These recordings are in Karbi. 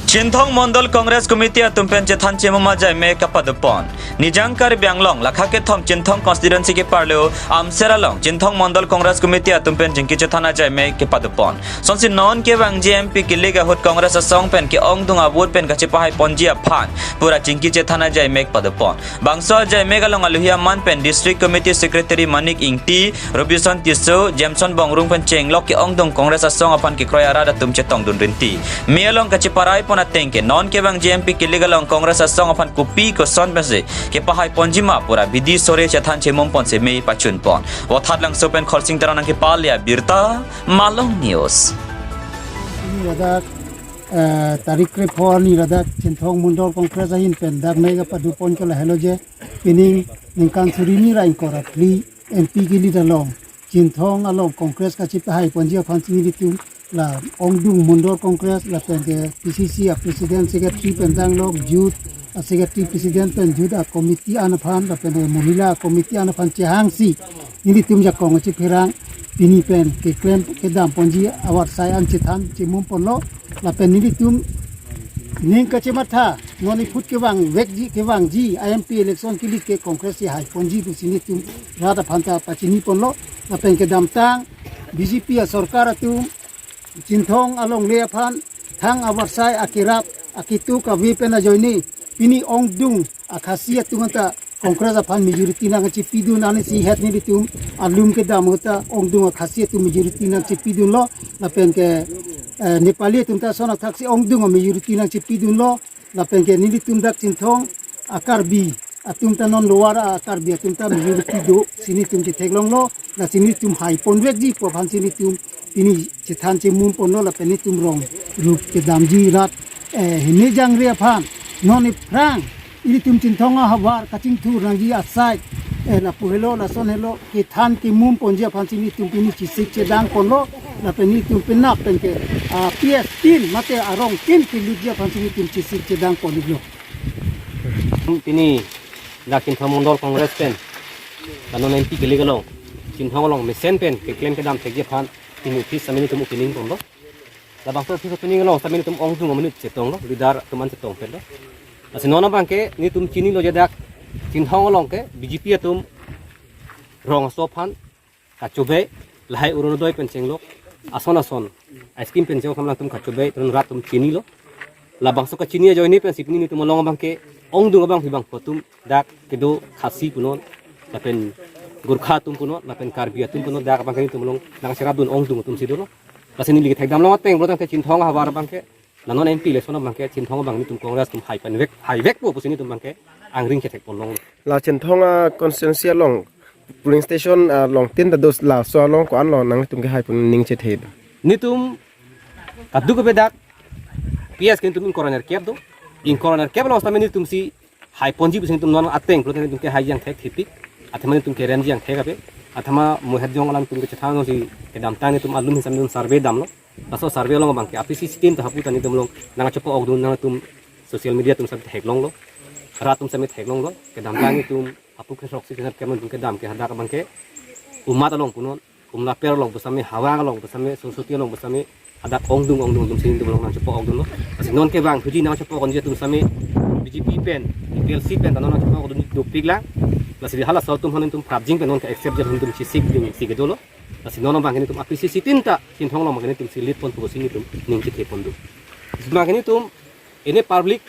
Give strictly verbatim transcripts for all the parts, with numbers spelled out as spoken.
Chinthong Mondol Congress Committee atum pen chethan chemum ajaimek kapadopon. Nijang Karbi Anglong lakha kethom Chinthong constituency keparlo Amser along Chinthong Mondol Congress Committee atum pen chingki chethan ajaimek kepadopon. Sonsi non kevangji M P kilik ahut Congress asong pen ke-ongdung a-vote pen kachepahaiponji aphan pura chingki chethan ajaimek padopon. Bangso ajaimek along aluhi aman pen District Committee Secretary Manik Ingti, Robinson Tisso, Jameson Bongrung pen chenglok ke-ongdung Congress asong aphan kekroi arat atum chetongdun rinti. Me along kacheparaipon ateng ke non kevangji M P kilik along Congress asong aphan kopi koson pensi kepahaiponji ma pura bidi sore chethan chemum ponsi me pachunpon. Vothatlangso pen Khorsing Teron nangkepale abirta, Malong News. Ini ladak, eh, tarik krepho arni ladak Chinthong Mondol Congress ahin pen dak mega padopon ke lahelo je, pining ningkan suri hini ra ingkoi ra phli M P kilik along Chinthong along Congress kachepahaiponji aphan si nelitum la ongdung Mondol Congress lapen ke P C C a-president, secretary pen danglok, youth a-secretary, president pen youth a-committee an aphan lapen ke mohila committee an aphan chehangsi nelitum jakong chepherang pini pen keklem kedamponji avarsai an chethan chemum ponlo. Lapen nelitum ning kachematha, non iphut kevang vekji, kevangji a-M P election kilik ke Congress si haiponji pusi nelitum rat aphan ta pachini ponlo. Lapen kedamtang B J P asorkar atum Chinthong alongle aphan thang avarsai akerap akitu kave pen ajoine pini ongdung a-Khasi atum anta Congress aphan majority nangchepidun, ansi het nelitum alum kedam ahut ta ongdung a-Khasi atum majority nangchepidunlo. Lapen ke, eh, Nepali atum ta ason athaksi ongdung a-majority nangchepidunlo. Lapen ke nelitum dak Chinthong a-Karbi atum ta non lower a-Karbi atum ta majority do si nelitum chetheklonglo. Lasi nelitum haipon vekji pu aphan si nelitum pini chethan chemum ponlo lapen nelitum rong rup kedamji rat, eh, hini jangre aphan non iphrang ilitum Chinthong ahavar kachingthur nangji asai, eh, lapu helo lason helo kethan kemum ponji aphan si nelitum pini chesik chedang ponlo. Lapen nelitum penap pen ke, ah, P S tin mate arong tin kelutji aphan si nelitum chesik chedang ponlo. Pini dak Chinthong Mondol Congress pen la non M P kilik along Chinthong along mesen pen keklem kedam thekji aphan pini office sitame nelitum opening ponlo. Labangso office opening along sitame nelitum ongdung amonit chetonglo, leader atum an chetong penlo. Lasi non abang ke nelitum chinilo je dak Chinthong along ke B J P atum rong aso aphan kachobei, lahai Orunodoi pen chenglok, ason ason a-scheme pen chenglok alam atum kachobei, tun rat atum chinilo. Labangso kachini ajoine pensi pini nelitum along abang ke ongdung abang phi bang atum dak kedo Khasi punon, lapen Gorkha atum punon, lapen Karbi atum punon, dak abang ke nelitum along nangcherapdun ongdung atum si dolo. Lasi neli kethekdam long ateng pulo tangte Chinthong ahavar abang ke la non M P election abang ke Chinthong abang nelitum Congress atum haipan vek, hai vekpo pusi nelitum abang ke angring chethek ponlong. La Chinthong a-constituency along polling station along tin ta dos, laso along ko-an lo nanglitum kehai pon ning chethe? Nelitum kadokave dak P S ke nelitum ingkoi ra nerkep do. Ingkoi ra nerkep along sitame nelitum si haiponji pusi nelitum non ateng pulo tangte nelitum kehai jangthek thepik. Athema nelitum keremji jangthek ave. Athema mohet jong alam nelitum kechethan si kedamtang nelitum alum hisam nelitum survey damlo. Laso survey along abang ke a-P C C team ta hapu ta nelitum along nangchepo-okdun, nangtum social media atum sitame theklonglo. Rat atum sitame theklonglo. Kedamtang nelitum aphu ke throksi ke nerkep nelitum kedam ke hadak abang ke Ummat along punon, Umlaper along pusitame, Hawang along pusitame, Sorsoti along pusitame, hadak ongdung ongdung atum si nelitum along nangchepo-okdunlo. Lasi non kevang thuji nangchepo-okdunji atum sitame B J P pen, A P H L C pen ta non nangchepo-okdun dopik lang. Lasi halaso atum aphan nelitum prapjin pen non ke-accept ji aphan nelitum chesik ding si kedolo. Lasi non abang ke nelitum a-P C C team ta Chinthong along abang ke nelitum si lead ponpo pusi nelitum ning chethe pon do. Lasi abang ke nelitum ini public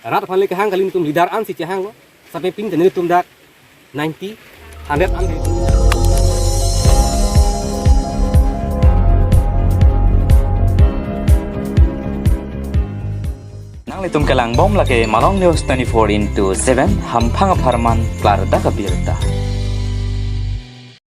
rat aphan le kehang kali, nelitum leader an si chehanglo. Sampai pini ta nelitum dak ninety, hundred an. Nanglitum kelangbom lake Malong News twenty-four into seven, hamphang apharman klardak abirta.